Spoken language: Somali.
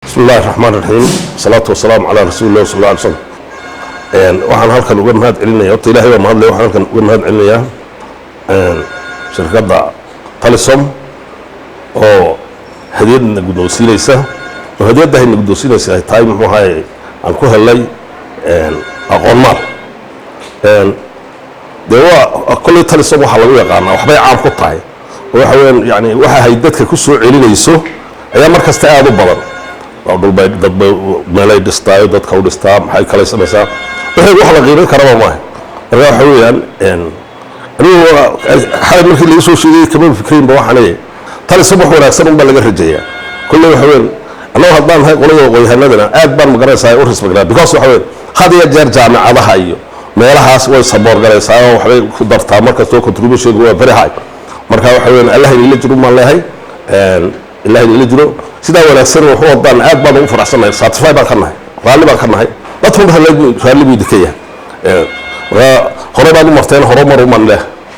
Bismi Illahi Raxmaan Raxiim, salaatu wasalaamu calaa rasuuli llah sal alla alay slam. Waxaan halkan uga mahad celinaya, horta Ilahay baa mahadlay, waxaan halkan uga mahad celinayaa shirkadda Telesom oo hadiyadna guddoonsiinaysa, oo hadiyadda hayna guddoonsiinaysa ay tahay, muxuu ahaye, aan ku helnay Aqoon Maal. Dee waa kolley Telesom waxaa lagu yaqaanaa waxbay caan ku tahay, oo waxa weeyaan yani waxa hay dadka ku soo celinayso ayaa mar kasta aada u badan. Waa dhulbay, dadbay, meelay dhistaayo, dadka u dhistaa, maxay kale samaysaa, waxay wax la qiimin karaba maaha. Marka waxa weeyaan, anigu xalay markii laga soo sheegay kama fikraynba. Waxaan leeyahay Telesom wax wanaagsan unbaa laga rajayaa. Kolley waxa weeyaan, annagu haddaan nahay qolada aqoonyahanadana, aad baan magaranaysaa u respect, because waxa weeyaan had iyo jeer jaamicadaha iyo meelahaas way support garaysaa oo waxbay ku dartaa markastoo, contribution waa very high. Marka waxa weeyaan, Allah inila jiro maan leeyahay, Ilahay inila jiro. Sidaa wanaagsan waxu wadaan, aad baan ugu faraxsannahay, satisfy baan ka nahay, raalli baan ka nahay, dadkuna raalli buu idinka yahay. Marka hore baad u marteen, hore mar uman leh.